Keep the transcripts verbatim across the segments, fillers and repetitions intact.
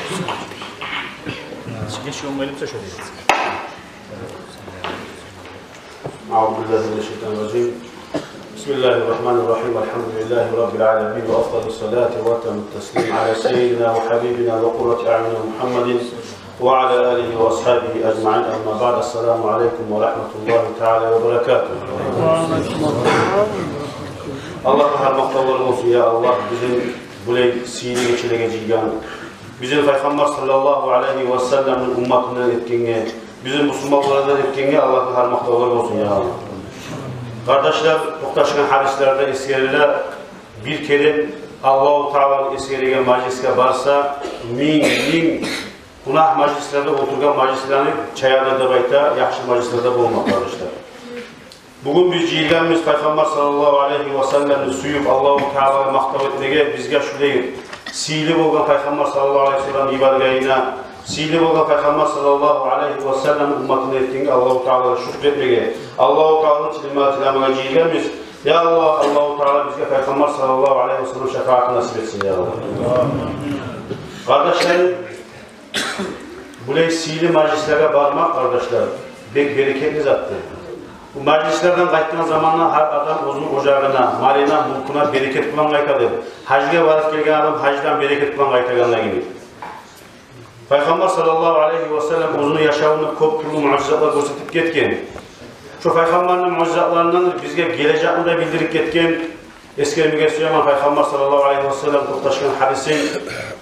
أعوذ بالله من الشيطان الرجيم. بسم الله الرحمن الرحيم. الحمد لله رب العالمين، وأفضل الصلاة وأتم التسليم على سيدنا وحبيبنا وقرة أعيننا محمد وعلى آله وأصحابه أجمعين. أما بعد، السلام عليكم ورحمة الله تعالى وبركاته. Аллагьгъа гьар макътавлар болсун, я Аллагь, бизин булай сыйлы гечелеге жыйгъан, бизин Пайхаммар саллаллагьу алайгьи ва салламны умматындан этгенге, бизин мусулманлардан этгенге Аллагьгъа гьар макътавлар болсун, я Аллагь. Къардашлар, токъташгъан гьадислерде эсгериле, бир керен Аллагьу Тааланы эсгереген мажлисге барса, минг, минг гюнагь мажлислерде олтургъан мажлислени чаядыр деп айта, яхшы мажлислерде болмакъ, къардашлар. Бугюн биз жыйылгъанбыз Пайхаммар саллаллагьу алайгьи ва салламны сююп, Аллагьу Таалагъа макътав этмеге, бизге шулай сыйлы болгъан Пайхаммар саллаллагьу алайгьи ва саллам йибергенине, сыйлы болгъан Пайхаммар саллаллагьу алайгьи ва салламны умматындан этгенге Аллагьу Таалагъа шюкюр этмеге, Аллагьу Таалагъа тилеме-, тилемеге жыйылгъанбыз. Я Аллагь, Аллагьу Таала бизге Пайхаммар саллаллагьу алайгьи ва саллам шапаатын насип этсин, я Аллагь. Къардашларым, булай сыйлы мажлислеге бармакъ, къардашлар, бек берекетли затдыр. Бу мажлислерден къайтгъан заманда гьар адам оьзюню ожагъына, малына, мюлкюне берекет булан къайтады. Гьажгъа барып гелген адам гьаждан берекет булан къайтагъанда гиби. Пайхаммар саллаллагьу алайгьи ва саллам оьзюню яшавунда кёп тюрлю муъжизатлар гёрсетип гетген. Шо Пайхаммарны муъжизатларындан бизге гележекни де билдирип гетген. Эсгермеге сюемен Пайхаммар саллаллагьу алайгьи ва саллам токъташгъан гьадисин.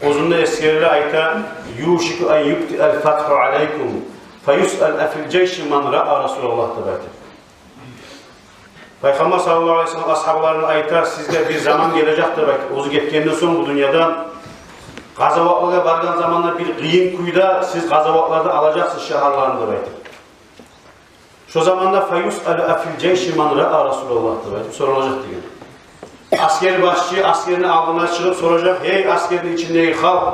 Оьзюнде эсгериле, айта: «Юшику ан юфтиъал фатгьу алайкум, фаюсъалу афил жайши ман раа Расулаллагь», – деп айта. Пайхаммар саллаллагьу алайгьи ва саллам асгьабаларына айта: «Сизге бир заман гележек, – деп айта, – оьзю гетгенден сонг бу дюньядан, къазаватлагъа баргъан заманда бир къыйын кюйде сиз къазаватларда алажакъсыз шагьарланы», – деп айта. Шо заманда «фаюсъалу афил жайши ман раа Расулаллагь» деп айтып соралажакъ деген. Асгер башчы асгерни алдына чыгъып соражакъ: «Гьей, асгерни ичиндеги халкъ,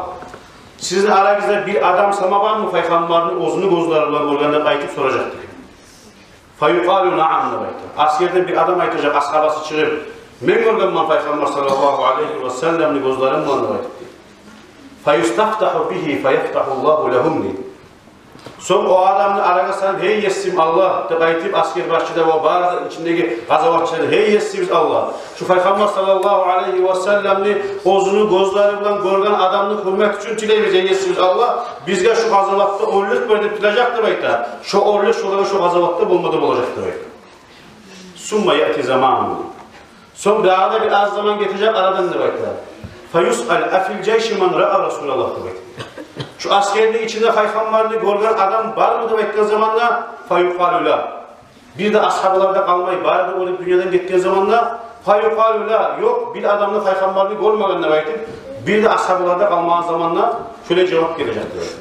сизин арагъызда бир адам сама бармы Пайхаммарны оьзюню гёзлери булан гёрген?» – деп айтып соражакъ деген. «Фаюкъалу наам», – деп айта. Асгерден бир адам айтажакъ, асгьабасы чыгъып: «Мен гёргенмен Пайхаммар саллаллагьу алайгьи ва салламны гёзлерим булан», – деп айтып. «Фаюстафтагьу бигьи фаяфтагьуллагьу лагьу», – дей. Сонг о адамны арагъа салып: «Гьей, Есим Аллагь», – деп айтып, асгер башчы да, о бары да ичиндеги къазаватчылар: «Гьей, Есибиз Аллагь, шу Пайхаммар саллаллагьу алайгьи ва салламны оьзюню гёзлери булан гёрген адамны гьюрмети учун тилейбиз, гьей, Есибиз Аллагь, бизге шу къазаватда оьрлюк бер», – деп тилежек деп айта. Шо оьрлюк шолагъа шо къазаватда болма да болажакъ деп айта. «Сумма яъти заманун». Сонг дагъы да бир аз заман гетежек арадан деп айта. «Фаюсъалу афил жайши ман раа Расулаллагь», – деп айта. Шу асгерни ичинде Пайхаммарны гёрген адам бармы деп айтгъан заманда, «фаюкъалу ла». Бир де асгьабалар да къалмай, бары да оьлюп дюньядан гетген заманда, «фаюкъалу ла», ёкъ, бир адам да Пайхаммарны гёрмеген деп айтып, бир де асгьабалар да къалмагъан заманда шолай жавап гележек деп айта.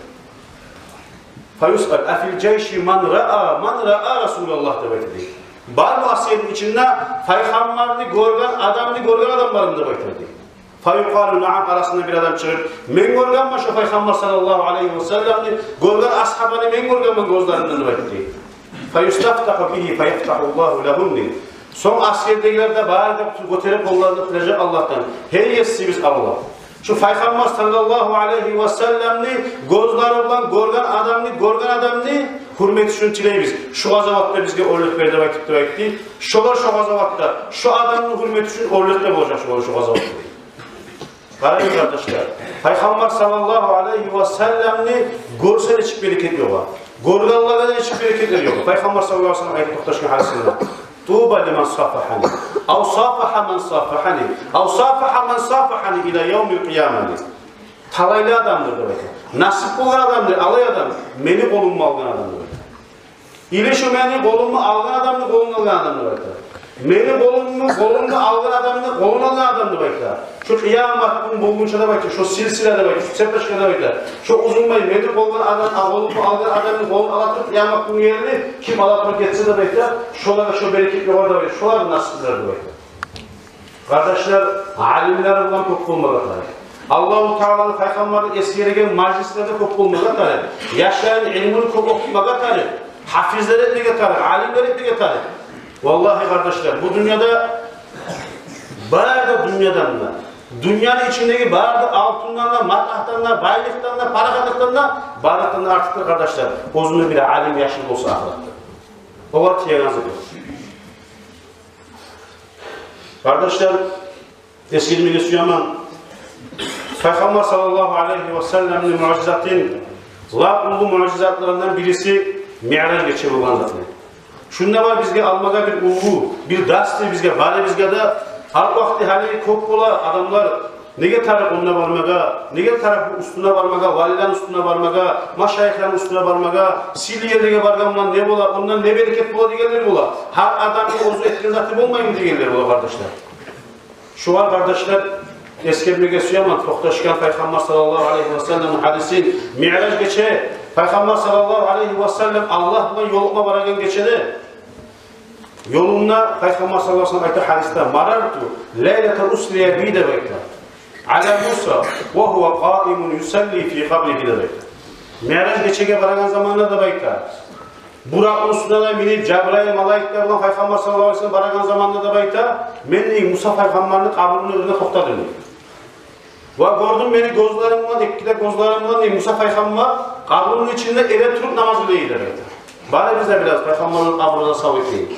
«Фаюсъалу афил жайши ман раа, ман раа Расулаллагь», – деп айта дей. «Бармы асгерни ичинде Пайхаммарны гёрген адамны гёрген адам бармы?» – деп айта дей. «Фаюкъалу наам», арасында бир адам чыгъып: «Мен гёргенмен шо Пайхаммар саллаллагьу алайгьи ва салламны гёрген асгьабаны мен гёргенмен гёзлеримден», – деп айта дей. «Фаюстафтагьу бигьи фаяфтагьуллагьу лагьу», – дей. Сонг асгердегилер де бары да гётерип къолларын тилежек Аллагьдан: «Гьей, Есибиз Аллагь, шу Пайхаммар саллаллагьу алайгьи ва салламны гёзлери булан гёрген адамны, гёрген адамны гьюрмети учун тилейбиз, шу къазаватда бизге оьрлюк бер», – деп айтып, деп айтды. Шолар шо къазаватда, шо адамны гьюрмети учун оьрлюк де болажакъ шолар шо къазаватда. Къарагъыз, къардашлар, Пайхаммар саллаллагьу алайгьи ва салламны гёрсе нечик берекет ёгъа, гёргенлеге де нечик берекетлер ёгъа. Пайхаммар саллаллагьу алайгьи ва саллам айтып токъташгъан гьадисинде: «Туба лиман сафагьани, ав сафагьа ман сафагьани, ав сафагьа ман сафагьани ила явмил къияма», – дей. «Талайлы адамдыр», – деп айта. «Насип болгъан адамдыр алай адам, мени къолумну алгъан адам», – деп айта. «Или шу мени къолумну алгъан адамны къолун алгъан адам», – деп айта. «Мени къолумну, къолумну алгъан адамны къолун алгъан адам», – деп айта. «Шу къиямат гюн болгъунча», – деп айта, «шу силсила», – деп айта, «шу цепочка», – деп айта. «Шу узулмай, мени къолумну алгъан, къолумну алгъан адамны къолун ала туруп, къиямат гюн ерли, ким ала туруп гетсе», – деп айта, «шолагъа шо берекет ёгъар», – деп айта, «шолар насиплер», – деп айта. Къардашлар, алимлер булан кёп болмагъа тарыкъ. Аллагьу Тааланы, Пайхаммарны эсгереген мажлислерде кёп болмагъа тарыкъ. Яшланы илмуну кёп охутмагъа тарыкъ. Гьафизлер этмеге тарыкъ, алимлер этмеге тарыкъ. Валлагьи, къардашлар, бу дюньяда, бары да дюньядан да, Дюньяны ичиндеги бары да алтындан да, матагьдан да, байлыкъдан да, парахатлыкъдан да, барлыкъдан да артыкъдыр, къардашлар, оьзюнде бир алим яшынг болса ахыратда. Олар тиеген зат ёкъ. Къардашлар, эсгермеге сюемен Пайхаммар саллаллагьу алайгьи ва салламны муъжизатын, лап уллу муъжизатларындан бириси Миъраж гече болгъан затны. Шунда бар бизге алмагъа бир уллу, бир дарсдыр бизге, барыбызгъа да. Гьар вакъти гьали кёп бола адамлар, неге тарыкъ онда бармагъа, неге тарыкъ бу уьстюне бармагъа, валилени уьстюне бармагъа, машайихлени уьстюне бармагъа, сыйлы ерлеге баргъан булан не бола, ондан не берекет бола дегенлер бола. Гьар адамны оьзю этген заты болмаймы дегенлер бола, къардашлар. Шугъар, къардашлар, эсгермеге сюемен токъташгъан Пайхаммар саллаллагьу алайгьи ва салламны гьадисин. Миъраж гече Пайхаммар саллаллагьу алайгьи ва саллам Аллагь булан ёлукъма барагъан гечеде, ёлунда Пайхаммар саллаллагьу алайгьи ва саллам айта гьадисде: «Марарту лайлатан усрия би», — деп айта, «ала Муса ва гьува къаимун юсалли фи къабригьи», — деп айта. Миъраж гечеге барагъан заманда, деп айта, Буракъны уьстюне де минип, Жабрайыл малайик де булан Пайхаммар саллаллагьу алайгьи ва саллам барагъан заманда, деп айта, мен, дей, Муса пайхаммарны къабурну янында токътадым, дей. Ва гёрдюм мени гёзлерим булан, эки де гёзлерим булан, дей, Муса пайхаммар къабурну ичинде эретуруп намаз къыла эди, деп айта. Барыбыз да билебиз, Пайхаммарны къабуру да сав экен.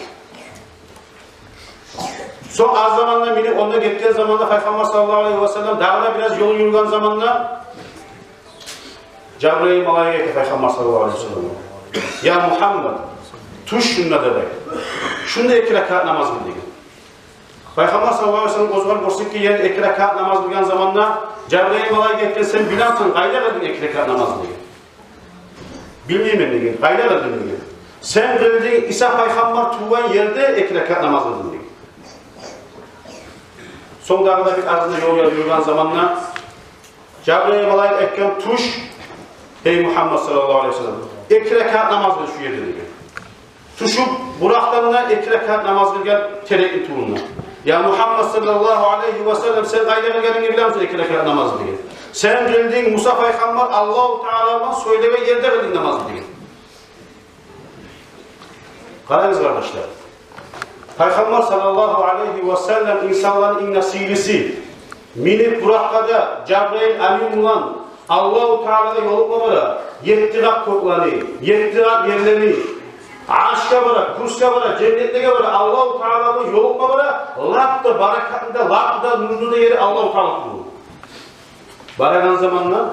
Сонг аз заманда минип онда гетген заманда, Пайхаммар саллаллагьу алайгьи ва саллам дагъы да бираз ёл юрюген заманда, Жабрайыл малайик айта Пайхаммар саллаллагьу алайгьи ва салламгъа: «Я Мугьаммад, тюш шунда», — дей. «Шунда эки ракаат намаз къыл», — деген. Пайхаммар саллаллагьу алайгьи ва саллам оьзюне гёрсетген ерде эки ракаат намаз къылгъан заманда, Жабрайыл малайик айтгъан: «Сен билемисен къайда къылдынг эки ракаат намазны?» — деген. «Билмеймен», — деген. «Къайда къылдынг?» — деген. «Сен къылдынг Иса пайхаммар тувгъан ерде эки ракаат намаз къылдынг», — деген. Сонг дагъы да бир аз да ёл юрюген заманда, Жабрайыл малайик айтгъан: «Тюш, гьей Мугьаммад саллаллагьу алайгьи ва саллам, эки ракаат намаз къыл шу ерде», — деген. Тюшюп, Буракъдан да эки ракаат намаз къылгъан терекни тюбюнде. «Я Мугьаммад саллаллагьу алайгьи ва саллам, сен къайда къылгъанынгны билемисен эки ракаат намазны?» — деген. «Сен къылдынг Муса пайхаммар Аллагьу Таала булан сёйлеген ерде къылдынг намазны», — деген. Къарагъыз, къардашлар. Пайхаммар саллаллагьу алайгьи ва саллам, инсанланы инг насиблиси, минип Буракъгъа да Жабрайыл амин булан Аллагьу Таалагъа ёлукъма бара, етти къат кёклени, етти къат ерлени, Аршгъа бара, Курсгъа бара, женнетлеге бара, Аллагьу Таалагъа ёлукъма бара, лап да баракатлы да, лап да нурлу да ери Аллагьу Таала тюгюл. Барагъан заманда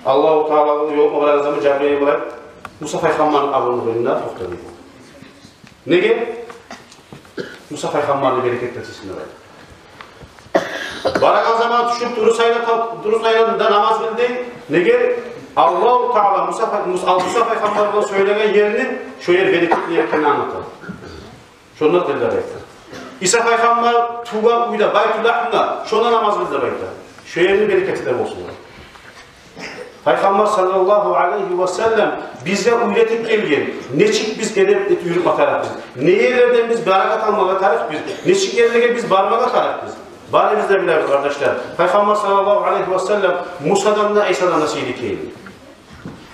Аллагьу Таалагъа ёлукъма барагъан заман Жабрайыл малайик Муса пайхаммарны къабурну къырыйында токъта дей. Неге? Муса пайхаммарны берекетлери тюшсюн деп. Барагъан заман тюшюп, дурус айна тап-, дурус айнада намаз къылды. Неге? Аллагьу Таала Муса пай-, Муса, Муса пайхаммар булан сёйлеген ерни шо ер берекетли экенин англата. Шонда къылды деп айта. Иса пайхаммар тувгъан уьйде, Байтул Лахмда, шонда намаз къылды деп айта. Шо ерни берекети де болсун. Пайхаммар саллаллагьу алайгьи ва саллам бизге уьйретип гелген, нечик биз эдеп этип юрюме тарыкъбыз, не ерлерден биз баракат алмагъа тарыкъбыз, нечик ерлеге биз бармагъа тарыкъбыз. Барыбыз да билебиз, къардашлар, Пайхаммар саллаллагьу алайгьи ва саллам Мусадан да, Исадан да сыйлы экенин.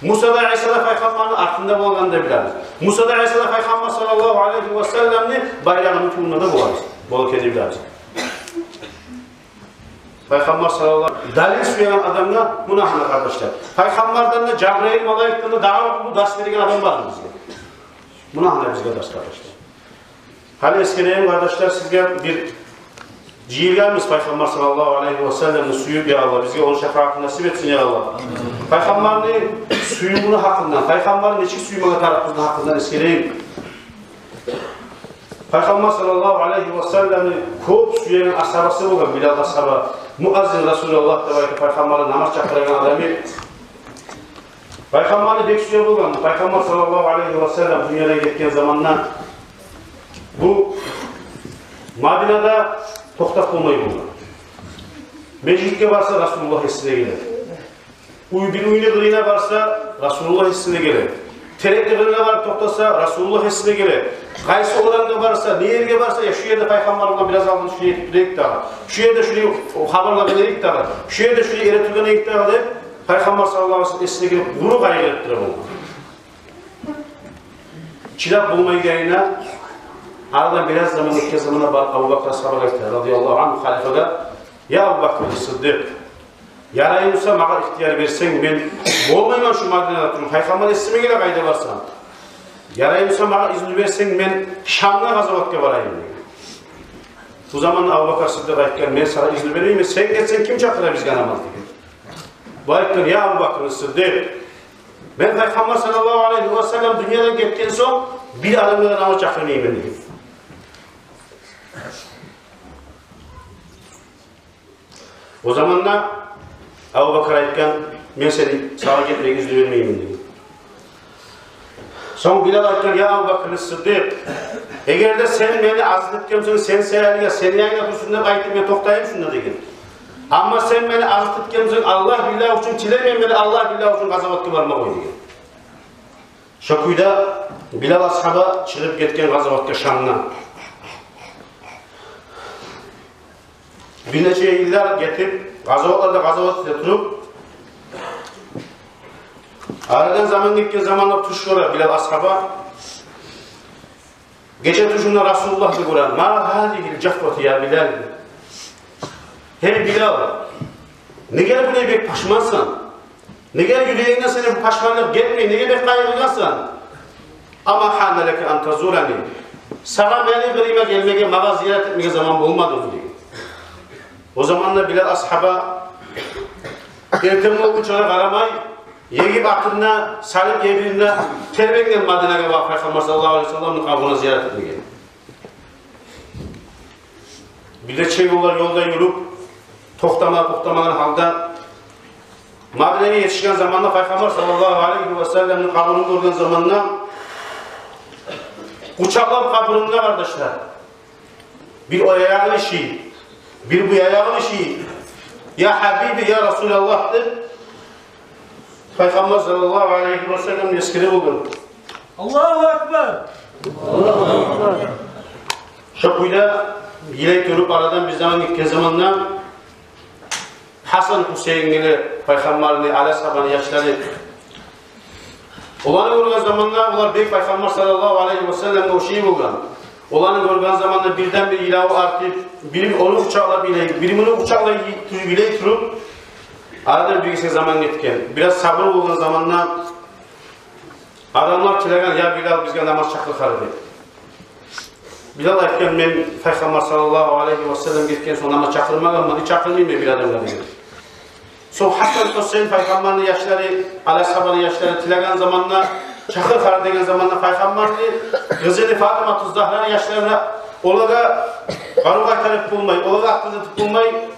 Муса да, Иса да пайхаммарны артында болгъанын да билебиз. Муса да, Иса да пайхаммар саллаллагьу алайгьи ва салламны байрагъыны тюбюнде де болгъанын, болгъанын билебиз. Пайхаммар саллаллагьу, далил сюеген адамгъа муна гьана, къардашлар. Пайхаммардан да, Жабрайыл малайикден де дагъы уллу дарс береген адам бармы бизге? Муна гьана бизге дарс, къардашлар. Гьали эсгерейим, къардашлар, сизге бир жыйылгъанбыз Пайхаммар саллаллагьу алайгьи ва салламны сююп, я Аллагь, бизге ону шапаатын насип этсин, я Аллагь. Пайхаммарны сюювюню гьакъындан, пайхаммарны нечик сюймеге тарыкъбызны гьакъындан эсгерейим. Пайхаммар саллаллагьу алайгьи ва салламны кёп сюеген асгьабасы болгъан Билал асгьаба, муаззин Расулуллагь деп айтып, пайхаммарны намаз чакъырагъан адамы. Пайхаммарны бек сюе болгъан, Пайхаммар саллаллагьу алайгьи ва саллам дюньядан гетген заманда бу Мадинада токътап болмай болгъан. Межитге барса, Расулуллагь эсине геле. Уьй, бир уьйню къырыйына барса, Расулуллагь эсине геле. Терекни къырыйына барып токътаса, Расулуллагь эсине геле. Къайсы орамгъа барса, не ерге барса, я шу ерде пайхаммар булан бираз алдын шуну этип турайыкъ дагъы, шу ерде шуну хабарлап берейик дагъы, шу ерде шуну эретургъан эдик дагъы деп, Пайхаммар саллаллагьу алайгьи ва саллам эсине гелип, къуру къайгъырып тура болгъан. Чыдап болмайгъанына, арадан бираз заман оьтген заманда барып Абубакр асгьабагъа айтды, радияллагьу ангьу, халифагъа: Я Абу Бакр Сыддыкъ, ярай буса, магъа ихтияр берсенг, мен болмайман шу Мадинада туруп, Пайхаммар эсиме геле къайда барсам. Ярай буса, магъа изну берсенг, мен Шамгъа къазаватгъа барайым», — деген. Бу заманда Абу Бакр Сыддыкъ айтгъан: «Мен сагъа изну бермеймен, сен гетсенг, ким чакъыра бизге намаз?» — деген. Бу айтгъан: «Я Абу Бакр Сыддыкъ, мен Пайхаммар саллаллагьу алайгьи ва саллам дюньядан гетген сонг бир адамгъа да намаз чакъырмайман», — деген. О заманда Абу Бакр айтгъан: «Мен сени, сагъа гетмеге изну бермеймен», — деген. Сонг Билал айтгъан: «Я Абу Бакр Сыддыкъ, эгер де сен мени азат этген сонг, сен саялыгъа, сени янынга турсун деп айтып, мен токътайман шунда», — деген. «Амма сен мени азат этген сонг, Аллагь биллагь учун тилеймен, мени Аллагь биллагь учун къазаватгъа барма къой», — деген. Шо кюйде Билал асгьаба чыгъып гетген къазаватгъа Шамгъа. Бир нече йыллар гетип, къазаватларда къазават эте туруп, арадан заман гетген заманда тюш гёре Билал асгьаба. Гече тюшюнде Расулуллагьны гёре. «Ма гьазигьил жафвату я Билал?» «Гьей Билал, неге булай бек пашмансан? Неге юрегингден сени бу пашманлыкъ гетмей, неге бек къайгъыргъансан?» «Ама гьана лака ан тазурани. Сагъа мени къырыйыма гелмеге, магъа зиярат этмеге заман болмадымы?» — деген. О заманда Билал асгьаба эртен болгъунчагъа къарамай, егип атын да, салып ебин де, тербенген Мадинагъа барып Пайхаммар саллаллагьу алайгьи ва салламны къабурун зиярат этмеге. Бир нече йыллар ёлда юрюп, токътама-, токътамагъан гьалда Мадинагъа етишген заманда, Пайхаммар саллаллагьу алайгьи ва салламны къабурун гёрген заманда, къучакълап къабурун да, къардашлар, бир о аягъын шыйып, бир бу аягъын шыйып: «Я гьабиби, я Расулаллагь», — деп, Пайхаммар саллаллагьу алайгьи ва салламны эсгере болгъан. Аллагьу акбар! Шо кюйде йылай туруп, арадан бир заман гетген заманда, Гьасан, Гьусейин геле, Пайхаммарны, Али асгьабаны яшлары. Оланы гёрген заманда, олар бек Пайхаммар саллаллагьу алайгьи ва салламгъа ошай болгъан. Оланы гёрген заманда бирден-бир йылаву артып, бири ону къучакълап йылай, бири муну къучакълап йы-, йылай туруп, арадан бир гесек заман гетген. Бираз сабур болгъан заманда адамлар тилеген: «Я Билал, бизге намаз чакъыр гьали», — деп. Билал айтгъан: «Мен Пайхаммар саллаллагьу алайгьи ва саллам гетген сонг намаз чакъырмагъанман, чакъырмайман бир адамгъа», — деген. Сонг Гьасан, Гьусейин, Пайхаммарны яшлары, Али асгьабаны яшлары тилеген заманда, «Чакъыр гьали» деген заманда, Пайхаммарны къызы Фатимату Загьраны яшларына, олагъа къару къайтарып болмай, олагъа акъыл этип болмай,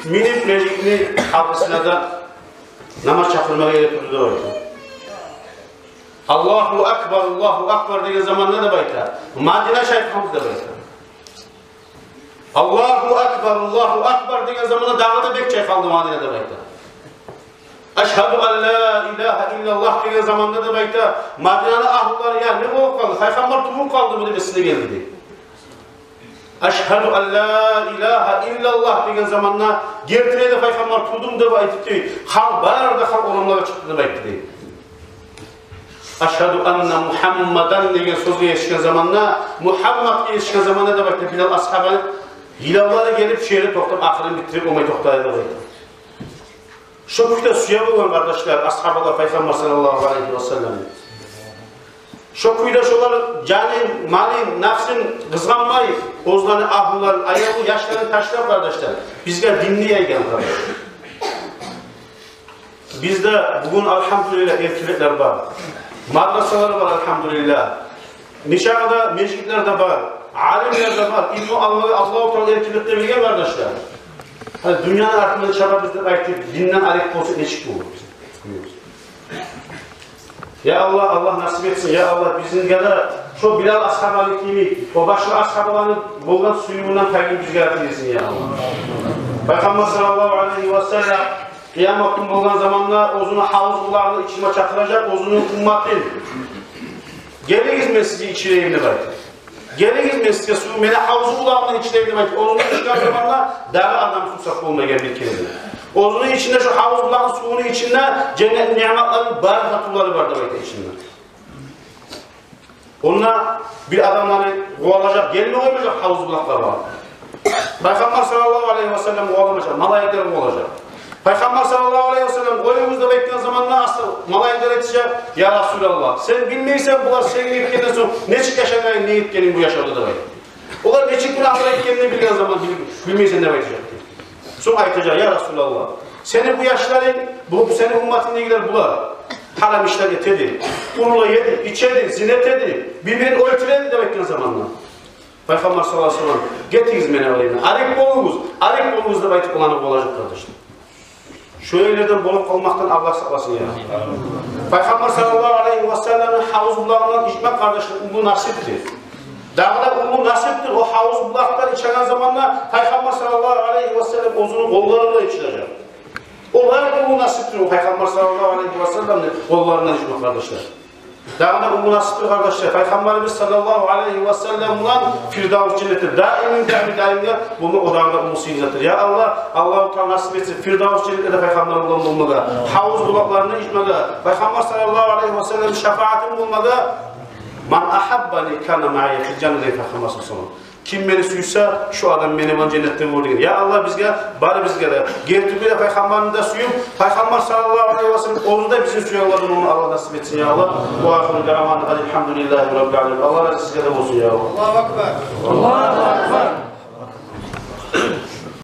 минип межитни къапусуна да намаз чакъырмагъа гелип турду деп айта. «Аллагьу акбар, Аллагьу акбар» деген заманда деп айта, Мадина чайкъалды деп айта. «Аллагьу акбар, Аллагьу акбар» деген заманда дагъы да бек чайкъалды Мадина деп айта. «Ашгьаду ан ла илагьа иллаллагь» деген заманда деп айта, Мадинаны агьлулары: «Я, не болуп къалды? Пайхаммар тувуп къалды» деп эсине гелди дей. «Ашгьаду ан ла илагьа иллаллагь» деген заманда, гертилей де Пайхаммар тувду деп айтып дей, халкъ, бары да халкъ орамлагъа чыкъды деп айтды дей. «Ашгьаду анна Мугьаммадан» деген сёзге етишген заманда, Мугьамматгъа етишген заманда деп айта, Билал асгьабаны йылавлары гелип, шу ерде токътап, ахырын битдирип болмай токътады деп айта. Шо кюйде сюе болгъан, къардашлар, асгьабалар Пайхаммар саллаллагьу алайгьи ва салламны. Шо кюйде шолар жанын, малын, напсын къызгъанмай, оьзлени агьлуларын, аявлу яшларын ташлап, къардашлар, бизге динни яйгъан, къардашлар. Бизде бугюн, альгьамдулиллагь, эркинликлер бар. Мадрасалар бар, альгьамдулиллагь. Нечакъы да межитлер де бар, алимлер де бар. Илму алмагъа Аллагьу Таала эркинлик де берген, къардашлар. Гьали дюньяны артындан чабабыз деп айтып, динден арек болсакъ, нечик болур? Я Аллагь, Аллагь насип этсин, я Аллагь, бизге де шо Билал асгьабаны кими, о башгъа асгьабаланы болгъан сюювюнден пайын бизге де тийсин, я Аллагь. Пайхаммар саллаллагьу алайгьи ва саллам къыямат гюн болгъан заманда оьзюню гьавуз булагъыны ичине чакъыражакъ оьзюню умматын. «Гелигиз, мен сизге ичирейим» деп айтып. «Гелигиз, мен сизге сув, мени гьавуз булагъымдан ичирейим» деп айтып, оьзюню ичген заманда дагъы адам сувсап болмайгъан бир керен. Оьзюню ичинде, шо гьавуз булагъыны сувуну ичинде женнетни ниъматларыны бары татывлары бар деп айта ичинде. Онда бир адамланы къувалажакъ, гелме къоймажакъ гьавуз булакълагъа. Пайхаммар саллаллагьу алайгьи васаллам къуваламажакъ, малайиклер къувалажакъ. Пайхаммар саллаллагьу алайгьи васаллам, къоюгъуз деп айтгъан заманда, асыл малайиклер айтажакъ: «Я Расулаллагь, сен билмейсен, булар сени этгенден сонг нечик яшагъанын, не этгенин бу яшавда», — деп айтып. Олар нечик гюнагьлар этгенин билген заман бил-, билмейсен деп айтажакъ. Сонг айтажакъ: «Я Расулаллагь, сени бу яшларынг, бу, бу сени умматынгдагъылар, булар гьарам ишлер этеди, урула эди, ичеди, зина этеди, бир-бирин оьлтюреди», — деп айтгъан заманда, Пайхаммар саллаллагьу алайгьи васаллам: «Гетигиз мени алайымдан, арек болугъуз, арек болугъуз», — деп айтып, оланы къувалажакъ, къардашлар. Шо ерлерден болуп къалмакъдан Аллагь сакъласын, я Рабби. Пайхаммар саллаллагьу алайгьи васалламны гьавуз булагъындан ичмек, къардашлар, уллу насипдир. Дагъы да уллу насипдир о гьавуз булакъдан ичеген заманда Пайхаммар саллаллагьу алайгьи васаллам оьзюню къоллары булан ичежек. О дагъы уллу насипдир, о Пайхаммар саллаллагьу алайгьи васалламны къолларындан ичмек, къардашлар. Дагъы да уллу насипдир, къардашлар, Пайхаммарыбыз саллаллагьу алайгьи васаллам булан Фирдавс женнетде даимин, даими, даимге болма, о дагъы да уллу сыйлы затдыр. Я Аллагь, Аллагьу Таала насип этсин Фирдавс женнетде де Пайхаммар булан болмагъа, гьавуз булакъларындан ичмеге, Пайхаммар саллаллагьу алайгьи васалламны шафаатын болмагъа. «Ман агьаббани кана маия фил жанна», — дей Пайхаммар саллаллагьу алайгьи васаллам. «Ким мени сюйсе, шо адам мени булан женнетде болур», — деген. Я Аллагь, бизге, барыбызгъа да, гертилей де Пайхаммарны да сююп, Пайхаммар саллаллагьу алайгьи васаллам оьзю де бизин сюегенлерден болма Аллагь насип этсин, я Аллагь. Ва ахиру даъвана анил гьамдулиллагьи раббил аламин. Аллагь рази сизге де болсун, я Аллагь. Аллагьу акбар. Аллагьу акбар.